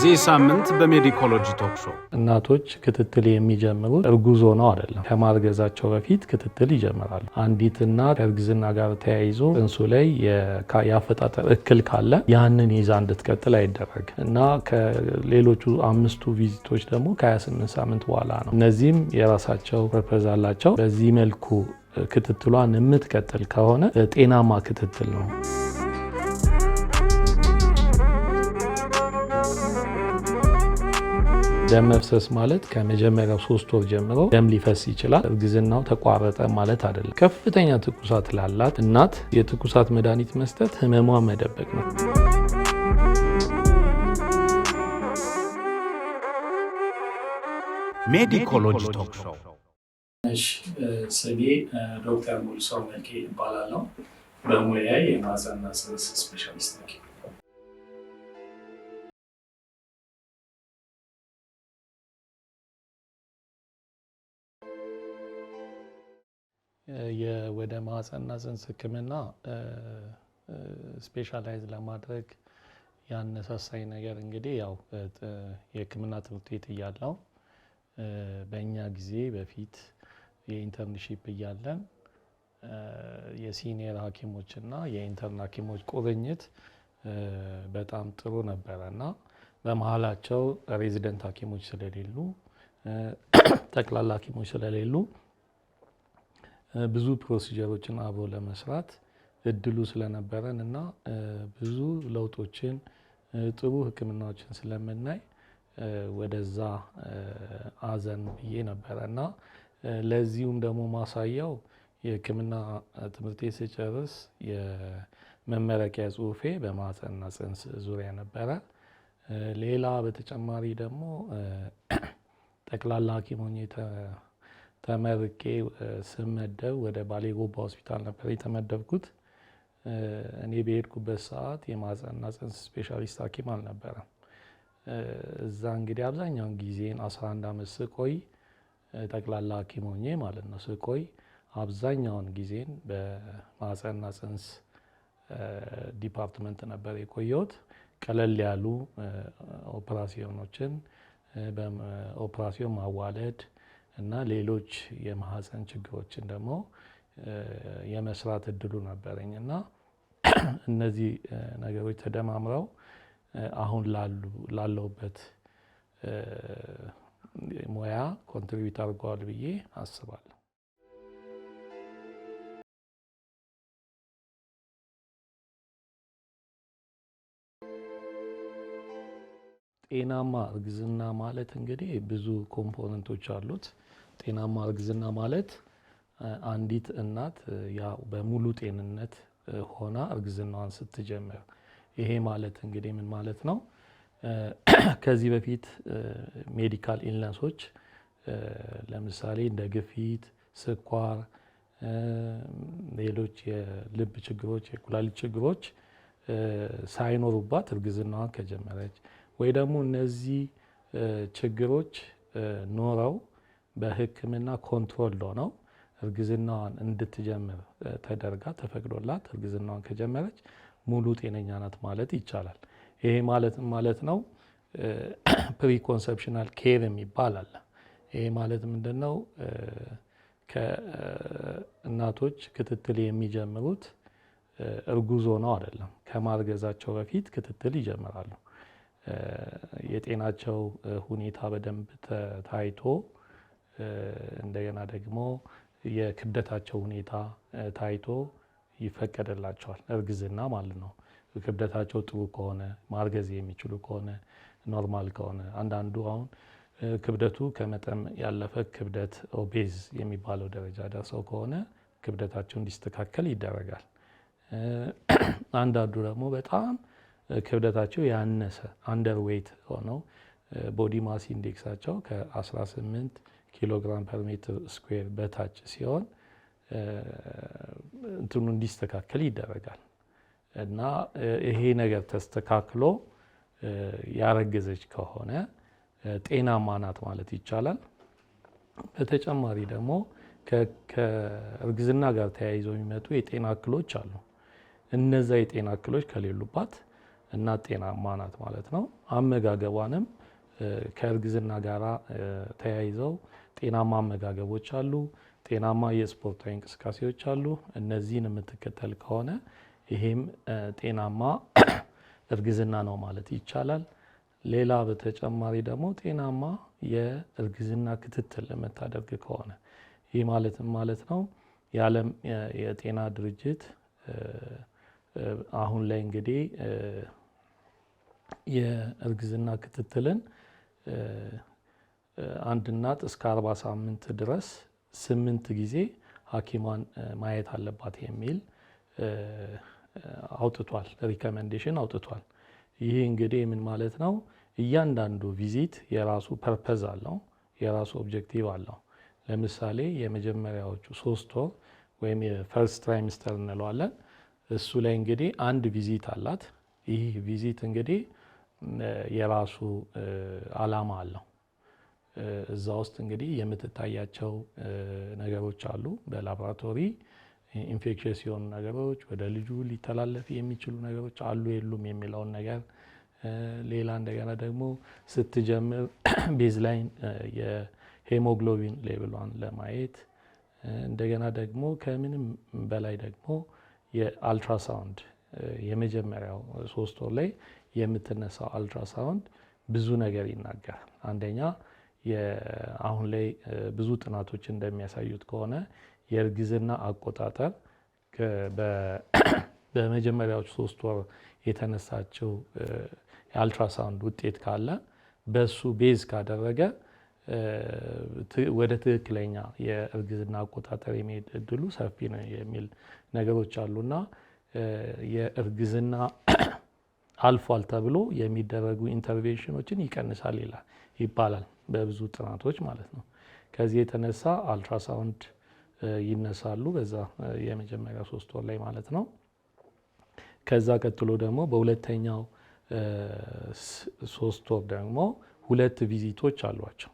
በዚህ ሳምንት በሜዲኮሎጂ talk show እናቶች ክትትል የሚጀምሩት እርጉዝ ሆነው አይደለም። ከማርገዛቸው በፊት ክትትል ይጀምራሉ። አንዲት እናት ከእርግዝና ጋር ተያይዞ ጽንሱ ላይ የአፈጣጠር እክል ካለ ያንን ይዛ እንድትቀጥል አይደረግም እና ከሌሎቹ አምስቱ visit ኦች ደግሞ ከ28 ሳምንት በኋላ ነው። እነዚህም የራሳቸው purpose አላቸው። በዚህ መልኩ ክትትሏን የምትቀጥል ከሆነ ጤናማ ክትትል ነው። ደም መፍሰስ ማለት ከመጀመሪያው 3 ወር ጀምሮ ደም ሊፈስ ይችላል። እርግዝናው ተቋረጠ ማለት አይደለም። ከፍተኛ ትኩሳት ላላት እናት የትኩሳት መድኃኒት መስጠት ህመሟን መደበቅ ነው። ሜዲኮሎጂ talk show። እሺ፣ ስሜ ዶክተር ሙሉሰው መልኬ እባላለሁ። በሙያዬ የማህፀንና ጽንስ ስፔሻሊስት ነኝ። ወደ ማህፀንና ጽንስ ሕክምና specialize ለማድረግ ያነሳሳኝ ነገር እንግዲህ ያው የሕክምና ትምህርት ቤት እያለሁ በእኛ ጊዜ በፊት የ internship እያለን የ senior ሐኪሞች እና የ intern ሐኪሞች ቁርኝት በጣም ጥሩ ነበረ እና በመሀላቸው resident ሐኪሞች ስለሌሉ፣ ጠቅላላ ሐኪሞች ስለሌሉ ብዙ procedure ኦችን አብሮ ለመስራት እድሉ ስለነበረን እና ብዙ ለውጦችን፣ ጥሩ ህክምናዎችን ስለምናይ ወደዛ አዘንብዬ ነበረ። እና ለዚሁም ደግሞ ማሳያው የህክምና ትምህርቴ ስጨርስ የመመረቂያ ጽሁፌ በማህፀንና ጽንስ ዙሪያ ነበረ። ሌላ በተጨማሪ ደግሞ ጠቅላላ ሐኪም ሆኜ ተመርቄ ስመደብ ወደ ባሌ ጎባ ሆስፒታል ነበር የተመደብኩት። እኔ በሄድኩበት ሰዓት የማህፀንና ጽንስ ስፔሻሊስት ሐኪም አልነበረም። እዛ እንግዲህ አብዛኛውን ጊዜን 11 ዓመት ስቆይ፣ ጠቅላላ ሐኪም ሆኜ ማለት ነው፣ ስቆይ አብዛኛውን ጊዜን በማህፀንና ጽንስ department ነበር የቆየሁት። ቀለል ያሉ ኦፕራሲዮኖችን፣ በኦፕራሲዮን ማዋለድ እና ሌሎች የማህፀን ችግሮችን ደግሞ የመስራት እድሉ ነበረኝ። እና እነዚህ ነገሮች ተደማምረው አሁን ላለሁበት ሙያ contribute አድርገዋል ብዬ አስባለሁ። ጤናማ እርግዝና ማለት እንግዲህ ብዙ component ኦች አሉት። ጤናማ እርግዝና ማለት አንዲት እናት ያው በሙሉ ጤንነት ሆና እርግዝናዋን ስትጀምር፣ ይሄ ማለት እንግዲህ ምን ማለት ነው? ከዚህ በፊት medical illness ኦች ለምሳሌ እንደ ግፊት፣ ስኳር፣ ሌሎች የልብ ችግሮች፣ የኩላሊት ችግሮች ሳይኖሩባት እርግዝናዋን ከጀመረች ወይ ደግሞ እነዚህ ችግሮች ኖረው በሕክምና control ሆነው እርግዝናዋን እንድትጀምር ተደርጋ ተፈቅዶላት እርግዝናዋን ከጀመረች ሙሉ ጤነኛ ናት ማለት ይቻላል። ይሄ ማለት ምን ማለት ነው? Preconceptional care የሚባል አለ። ይሄ ማለት ምንድን ነው? ከእናቶች ክትትል የሚጀምሩት እርጉዝ ሆነው አይደለም። ከማርገዛቸው በፊት ክትትል ይጀምራሉ። የጤናቸው ሁኔታ በደንብ ታይቶ፣ እንደገና ደግሞ የክብደታቸው ሁኔታ ታይቶ ይፈቀድላቸዋል። እርግዝና ማለት ነው። ክብደታቸው ጥሩ ከሆነ፣ ማርገዝ የሚችሉ ከሆነ፣ normal ከሆነ፣ አንዳንዱ አሁን ክብደቱ ከመጠን ያለፈ ክብደት obese የሚባለው ደረጃ ደርሰው ከሆነ ክብደታቸው እንዲስተካከል ይደረጋል። አንዳንዱ ደግሞ በጣም ክብደታቸው ያነሰ underweight ሆነው body mass index ኣቸው ከ18 kilogram per meter square በታች ሲሆን እንትኑ እንዲስተካከል ይደረጋል። እና ይሄ ነገር ተስተካክሎ ያረገዘች ከሆነ ጤናማ ናት ማለት ይቻላል። በተጨማሪ ደግሞ ከእርግዝና ጋር ተያይዘው የሚመጡ የጤና እክሎች አሉ። እነዛ የጤና እክሎች ከሌሉባት እናት ጤናማ ናት ማለት ነው። አመጋገቧንም ከእርግዝና ጋር ተያይዘው ጤናማ አመጋገቦች አሉ፣ ጤናማ የስፖርታዊ እንቅስቃሴዎች አሉ። እነዚህን የምትከተል ከሆነ ይሄም ጤናማ እርግዝና ነው ማለት ይቻላል። ሌላ በተጨማሪ ደግሞ ጤናማ የእርግዝና ክትትል የምታደርግ ከሆነ፣ ይህ ማለትም ማለት ነው የዓለም የጤና ድርጅት አሁን ላይ እንግዲህ የእርግዝና ክትትልን አንድ እናት እስከ 40 ሳምንት ድረስ 8 ጊዜ ሐኪሟን ማየት አለባት የሚል አውጥቷል፣ recommendation አውጥቷል። ይህ እንግዲህ ምን ማለት ነው? እያንዳንዱ visit የራሱ purpose አለው፣ የራሱ objective አለው። ለምሳሌ የመጀመሪያዎቹ 3 ወር ወይም የ first trimester እንለዋለን። እሱ ላይ እንግዲህ አንድ visit አላት። ይህ visit እንግዲህ የራሱ አላማ አለው። እዛ ውስጥ እንግዲህ የምትታያቸው ነገሮች አሉ። በላቦራቶሪ infectious የሆኑ ነገሮች፣ ወደ ልጁ ሊተላለፍ የሚችሉ ነገሮች አሉ የሉም የሚለውን ነገር፣ ሌላ እንደገና ደግሞ ስትጀምር baseline የ hemoglobin level ኧን ለማየት፣ እንደገና ደግሞ ከምንም በላይ ደግሞ የአልትራሳውንድ፣ የመጀመሪያው 3 ወር ላይ የምትነሳው አልትራሳውንድ ብዙ ነገር ይናገራል። አንደኛ አሁን ላይ ብዙ ጥናቶች እንደሚያሳዩት ከሆነ የእርግዝና አቆጣጠር በመጀመሪያዎቹ 3 ወር የተነሳችው የአልትራሳውንድ ውጤት ካለ፣ በሱ base ካደረገ ወደ ትክክለኛ የእርግዝና አቆጣጠር የመሄድ እድሉ ሰፊ ነው የሚል ነገሮች አሉና የእርግዝና አልፏል ተብሎ የሚደረጉ intervention ኦችን ይቀንሳል ይላል ይባላል በብዙ ጥናቶች ማለት ነው። ከዚህ የተነሳ አልትራሳውንድ ይነሳሉ በዛ የመጀመሪያ 3 ወር ላይ ማለት ነው። ከዛ ቀጥሎ ደግሞ በሁለተኛው 3 ወር ደግሞ 2 visit ኦች አሏቸው።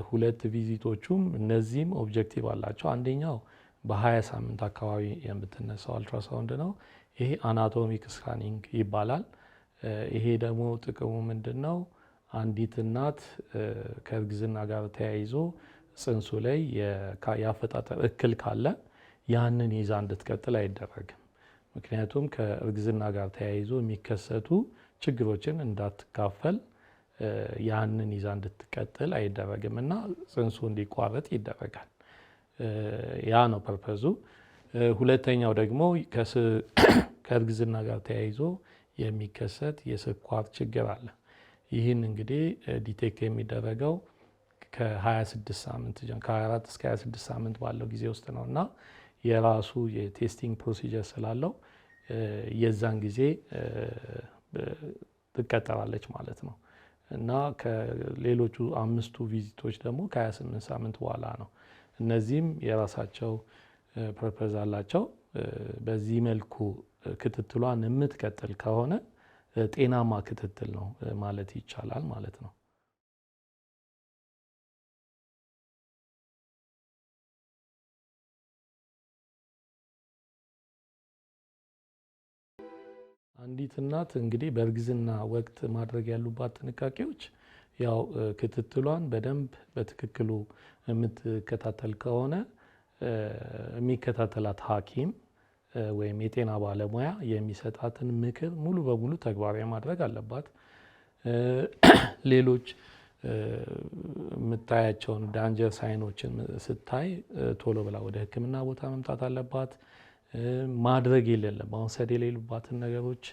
2 visit ኦቹም እነዚህም objective አላቸው። አንደኛው በ20 ሳምንት አካባቢ የምትነሳው አልትራሳውንድ ነው። ይሄ anatomic scanning ይባላል። ይሄ ደግሞ ጥቅሙ ምንድነው? አንዲት እናት ከእርግዝና ጋር ተያይዞ ጽንሱ ላይ የአፈጣጠር እክል ካለ ያንን ይዛ እንድትቀጥል አይደረግም። ምክንያቱም ከእርግዝና ጋር ተያይዞ የሚከሰቱ ችግሮችን እንዳትካፈል ያንን ይዛ እንድትቀጥል አይደረግም እና ጽንሱ እንዲቋረጥ ይደረጋል። ያ ነው purpose ኡ። ሁለተኛው ደግሞ ከእርግዝና ጋር ተያይዞ የሚከሰት የስኳር ችግር አለ። ይህን እንግዲህ detect የሚደረገው ከ26 ሳምንት ጀምሮ፣ ከ24 እስከ 26 ሳምንት ባለው ጊዜ ውስጥ ነውና የራሱ የ testing procedure ስላለው የዛን ጊዜ ትቀጠራለች ማለት ነው። እና ከሌሎቹ 5ቱ visit ኦች ደግሞ ከ28 ሳምንት በኋላ ነው። እነዚህም የራሳቸው purpose አላቸው። በዚህ መልኩ ክትትሏን የምትቀጥል ከሆነ ጤናማ ክትትል ነው ማለት ይቻላል ማለት ነው። አንዲት እናት እንግዲህ በእርግዝና ወቅት ማድረግ ያሉባት ጥንቃቄዎች ያው ክትትሏን በደንብ በትክክሉ የምትከታተል ከሆነ የሚከታተላት ሐኪም ወይም የጤና ባለሙያ የሚሰጣትን ምክር ሙሉ በሙሉ ተግባራዊ ማድረግ አለባት። ሌሎች የምታያቸውን danger sign ኦችን ስታይ ቶሎ ብላ ወደ ሕክምና ቦታ መምጣት አለባት። ማድረግ የሌለባት፣ መውሰድ የሌሉባትን ነገሮች፣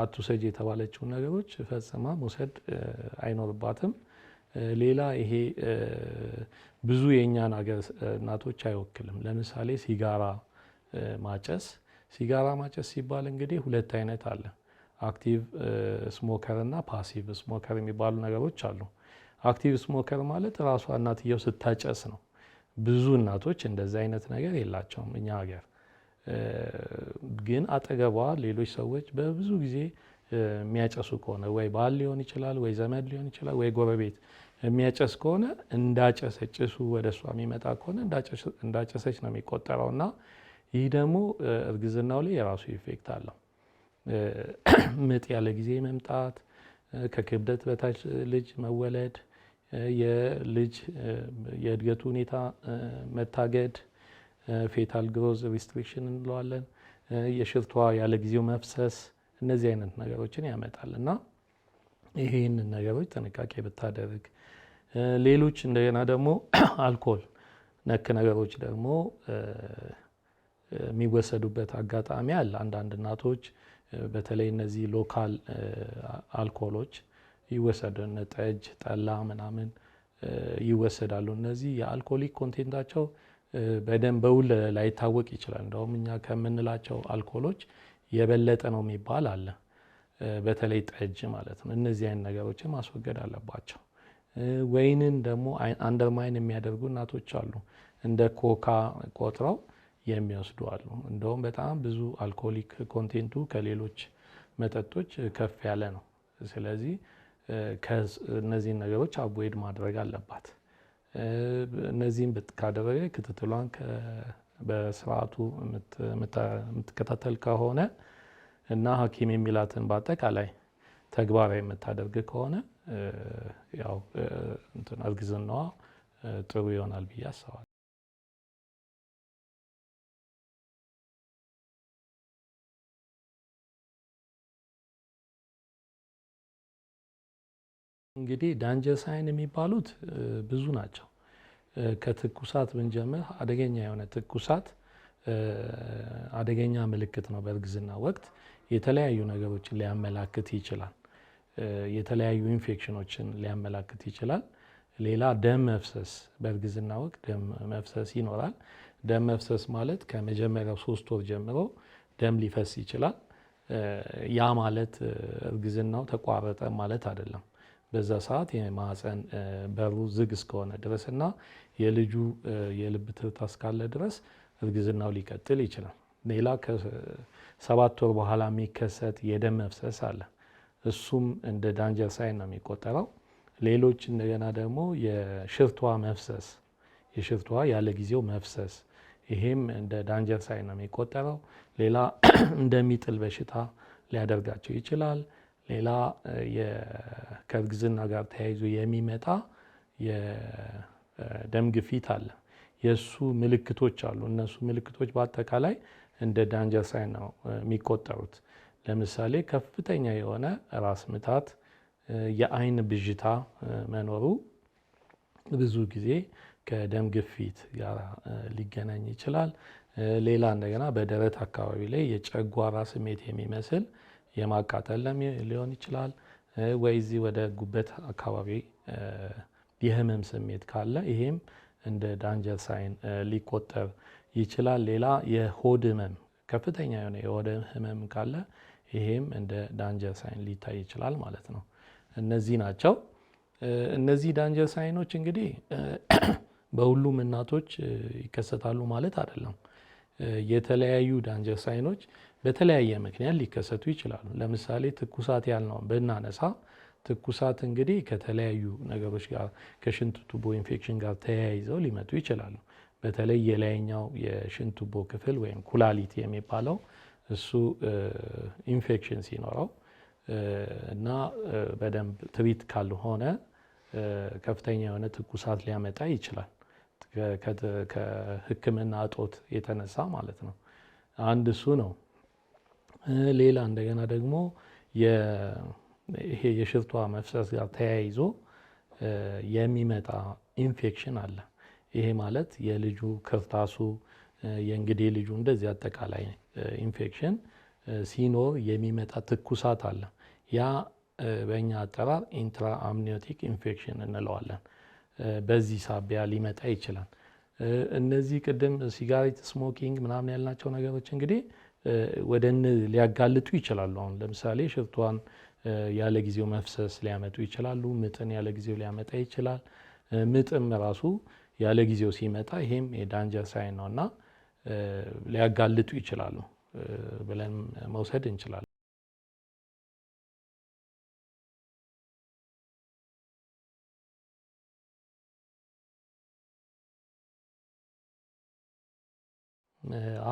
አትውሰጂ የተባለችውን ነገሮች ፈጽማ መውሰድ አይኖርባትም። ሌላ ይሄ ብዙ የእኛን ሀገር እናቶች አይወክልም። ለምሳሌ ሲጋራ ማጨስ። ሲጋራ ማጨስ ሲባል እንግዲህ ሁለት አይነት አለ። Active smoker እና passive smoker የሚባሉ ነገሮች አሉ። Active smoker ማለት ራሷ እናትየው ስታጨስ ነው። ብዙ እናቶች እንደዛ አይነት ነገር የላቸውም እኛ ሀገር። ግን አጠገቧ ሌሎች ሰዎች በብዙ ጊዜ የሚያጨሱ ከሆነ፣ ወይ ባል ሊሆን ይችላል፣ ወይ ዘመድ ሊሆን ይችላል፣ ወይ ጎረቤት የሚያጨስ ከሆነ፣ እንዳጨሰ ጭሱ ወደ እሷ የሚመጣ ከሆነ እንዳጨሰች ነው የሚቆጠረው እና ይህ ደግሞ እርግዝናው ላይ የራሱ effect አለው። ምጥ ያለ ጊዜ መምጣት፣ ከክብደት በታች ልጅ መወለድ፣ የልጅ የእድገቱ ሁኔታ መታገድ፣ fetal growth restriction እንለዋለን፣ የሽርት ውሃ ያለ ጊዜው መፍሰስ፣ እነዚህ አይነት ነገሮችን ያመጣል። እና ይሄንን ነገሮች ጥንቃቄ ብታደርግ፣ ሌሎች እንደገና ደግሞ አልኮል ነክ ነገሮች ደግሞ የሚወሰዱበት አጋጣሚ አለ። አንዳንድ እናቶች በተለይ እነዚህ local አልኮሎች ይወሰዱ፣ እነ ጠጅ፣ ጠላ ምናምን ይወሰዳሉ። እነዚህ የ alcoholic content ኣቸው በደንብ በውል ላይታወቅ ይችላል። እንደውም እኛ ከምንላቸው አልኮሎች የበለጠ ነው የሚባል አለ። በተለይ ጠጅ ማለት ነው። እነዚህ አይነት ነገሮችን ማስወገድ አለባቸው። ወይንን ደግሞ undermine የሚያደርጉ እናቶች አሉ። እንደ ኮካ ቆጥረው የሚወስዱ አሉ። እንደውም በጣም ብዙ alcoholic content ኡ ከሌሎች መጠጦች ከፍ ያለ ነው። ስለዚህ እነዚህን ነገሮች avoid ማድረግ አለባት። እነዚህን ካደረገ፣ ክትትሏን በስርዓቱ የምትከታተል ከሆነ እና ሐኪም የሚላትን በአጠቃላይ ተግባራዊ የምታደርግ ከሆነ ያው እንትን እርግዝናዋ ጥሩ ይሆናል ብዬ አስባለሁ። እንግዲህ danger sign የሚባሉት ብዙ ናቸው። ከትኩሳት ብንጀምር አደገኛ የሆነ ትኩሳት አደገኛ ምልክት ነው። በእርግዝና ወቅት የተለያዩ ነገሮችን ሊያመላክት ይችላል። የተለያዩ ኢንፌክሽኖችን ሊያመላክት ይችላል። ሌላ ደም መፍሰስ፣ በእርግዝና ወቅት ደም መፍሰስ ይኖራል። ደም መፍሰስ ማለት ከመጀመሪያው 3 ወር ጀምሮ ደም ሊፈስ ይችላል። ያ ማለት እርግዝናው ተቋረጠ ማለት አይደለም። በዛ ሰዓት የማህፀን በሩ ዝግ እስከሆነ ድረስ እና የልጁ የልብ ትርታ እስካለ ድረስ እርግዝናው ሊቀጥል ይችላል። ሌላ ከ7 ወር በኋላ የሚከሰት የደም መፍሰስ አለ። እሱም እንደ danger sign ነው የሚቆጠረው። ሌሎች እንደገና ደግሞ የሽርት ውሃ መፍሰስ፣ የሽርት ውሃ ያለ ጊዜው መፍሰስ፣ ይሄም እንደ danger sign ነው የሚቆጠረው። ሌላ እንደሚጥል በሽታ ሊያደርጋቸው ይችላል። ሌላ ከእርግዝና ጋር ተያይዞ የሚመጣ የደም ግፊት አለ። የእሱ ምልክቶች አሉ። እነሱ ምልክቶች በአጠቃላይ እንደ danger sign ነው የሚቆጠሩት። ለምሳሌ ከፍተኛ የሆነ ራስ ምታት፣ የአይን ብዥታ መኖሩ ብዙ ጊዜ ከደም ግፊት ጋር ሊገናኝ ይችላል። ሌላ እንደገና በደረት አካባቢ ላይ የጨጓራ ስሜት የሚመስል የማቃጠል ሊሆን ይችላል። ወይ እዚህ ወደ ጉበት አካባቢ የህመም ስሜት ካለ ይሄም እንደ danger sign ሊቆጠር ይችላል። ሌላ የሆድ ህመም፣ ከፍተኛ የሆነ የሆድ ህመም ካለ ይሄም እንደ danger sign ሊታይ ይችላል ማለት ነው። እነዚህ ናቸው። እነዚህ danger sign ኦች እንግዲህ በሁሉም እናቶች ይከሰታሉ ማለት አይደለም። የተለያዩ danger sign ኦች በተለያየ ምክንያት ሊከሰቱ ይችላሉ። ለምሳሌ ትኩሳት ያልነውን ብናነሳ ትኩሳት እንግዲህ ከተለያዩ ነገሮች ጋር፣ ከሽንት ቱቦ ኢንፌክሽን ጋር ተያይዘው ሊመጡ ይችላሉ። በተለይ የላይኛው የሽንት ቱቦ ክፍል ወይም ኩላሊት የሚባለው እሱ ኢንፌክሽን ሲኖረው እና በደንብ treat ካልሆነ ከፍተኛ የሆነ ትኩሳት ሊያመጣ ይችላል። ከሕክምና እጦት የተነሳ ማለት ነው። አንድ እሱ ነው። ሌላ እንደገና ደግሞ ይሄ የሽርት ውሃ መፍሰስ ጋር ተያይዞ የሚመጣ ኢንፌክሽን አለ። ይሄ ማለት የልጁ ክርታሱ፣ የእንግዴ ልጁ እንደዚህ አጠቃላይ ኢንፌክሽን ሲኖር የሚመጣ ትኩሳት አለ። ያ በእኛ አጠራር intra amniotic infection እንለዋለን። በዚህ ሳቢያ ሊመጣ ይችላል። እነዚህ ቅድም cigarette smoking ምናምን ያልናቸው ነገሮች እንግዲህ ወደ ሊያጋልጡ ይችላሉ። አሁን ለምሳሌ ሽርት ውሃን ያለ ጊዜው መፍሰስ ሊያመጡ ይችላሉ። ምጥን ያለ ጊዜው ሊያመጣ ይችላል። ምጥም ራሱ ያለ ጊዜው ሲመጣ ይሄም የ danger sign ነው እና ሊያጋልጡ ይችላሉ ብለን መውሰድ እንችላለን።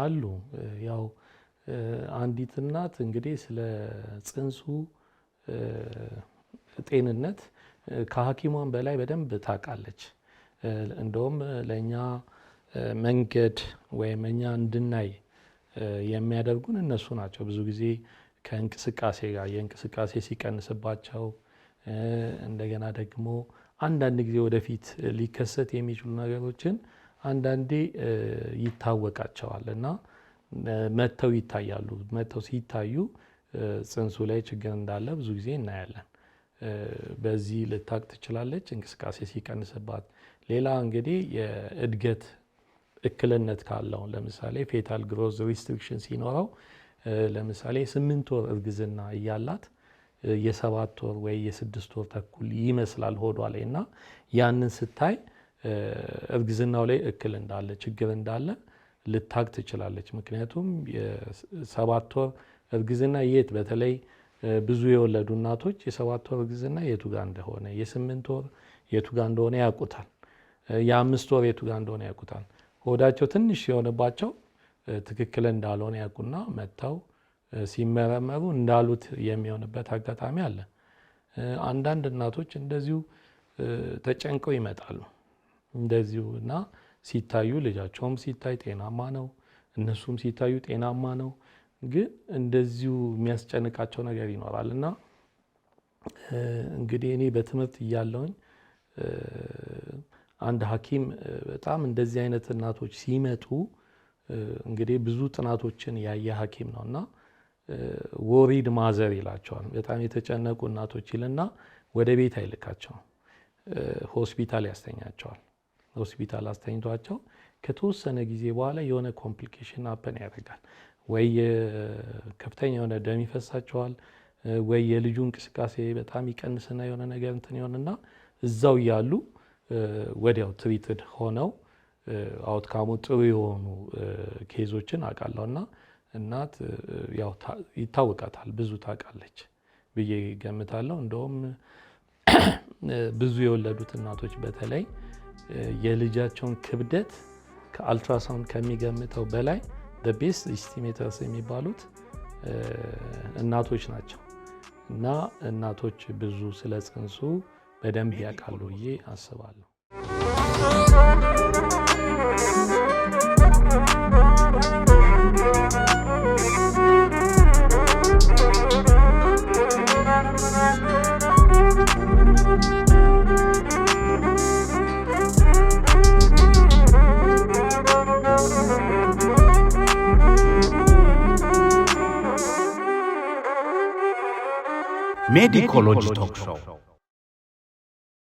አሉ፣ ያው አንዲት እናት እንግዲህ ስለ ጽንሱ ጤንነት ከሐኪሟን በላይ በደንብ ታውቃለች። እንደውም ለእኛ መንገድ ወይም እኛ እንድናይ የሚያደርጉን እነሱ ናቸው። ብዙ ጊዜ ከእንቅስቃሴ ጋር የእንቅስቃሴ ሲቀንስባቸው፣ እንደገና ደግሞ አንዳንድ ጊዜ ወደፊት ሊከሰት የሚችሉ ነገሮችን አንዳንዴ ይታወቃቸዋል እና መጥተው ይታያሉ። መጥተው ሲታዩ ጽንሱ ላይ ችግር እንዳለ ብዙ ጊዜ እናያለን። በዚህ ልታቅ ትችላለች፣ እንቅስቃሴ ሲቀንስባት። ሌላ እንግዲህ የእድገት እክልነት ካለው፣ ለምሳሌ fetal growth restriction ሲኖረው፣ ለምሳሌ 8 ወር እርግዝና እያላት የ7 ወር ወይ የ6 ወር ተኩል ይመስላል ሆዷ ላይ እና ያንን ስታይ እርግዝናው ላይ እክል እንዳለ፣ ችግር እንዳለ ልታቅ ትችላለች። ምክንያቱም የ7 ወር እርግዝና የት፣ በተለይ ብዙ የወለዱ እናቶች የ7 ወር እርግዝና የቱ ጋር እንደሆነ፣ የ8 ወር የቱ ጋር እንደሆነ ያውቁታል። የ5 ወር የቱ ጋር እንደሆነ ያውቁታል። ሆዳቸው ትንሽ ሲሆንባቸው ትክክል እንዳልሆነ ያውቁና መጥተው ሲመረመሩ እንዳሉት የሚሆንበት አጋጣሚ አለ። አንዳንድ እናቶች እንደዚሁ ተጨንቀው ይመጣሉ። እንደዚሁ እና ሲታዩ ልጃቸውም ሲታይ ጤናማ ነው፣ እነሱም ሲታዩ ጤናማ ነው። ግን እንደዚሁ የሚያስጨንቃቸው ነገር ይኖራል እና እንግዲህ እኔ በትምህርት እያለሁኝ አንድ ሐኪም በጣም እንደዚህ አይነት እናቶች ሲመጡ፣ እንግዲህ ብዙ ጥናቶችን ያየ ሐኪም ነው እና worried mother ይላቸዋል። በጣም የተጨነቁ እናቶች ይልና ወደ ቤት አይልካቸውም፣ ሆስፒታል ያስተኛቸዋል። ሆስፒታል አስተኝቷቸው ከተወሰነ ጊዜ በኋላ የሆነ complication happen ያደርጋል። ወይ ከፍተኛ የሆነ ደም ይፈሳቸዋል፣ ወይ የልጁ እንቅስቃሴ በጣም ይቀንስና የሆነ ነገር እንትን ይሆንና እዛው እያሉ ወዲያው treated ሆነው outcome ኡ ጥሩ የሆኑ case ኦችን አውቃለሁ። እና እናት ያው ይታወቃታል፣ ብዙ ታውቃለች ብዬ ገምታለሁ። እንደውም ብዙ የወለዱት እናቶች በተለይ የልጃቸውን ክብደት ከአልትራሳውንድ ከሚገምተው በላይ best estimators የሚባሉት እናቶች ናቸው። እና እናቶች ብዙ ስለ ጽንሱ በደንብ ያውቃሉ ብዬ አስባለሁ። Medicology Talk Show.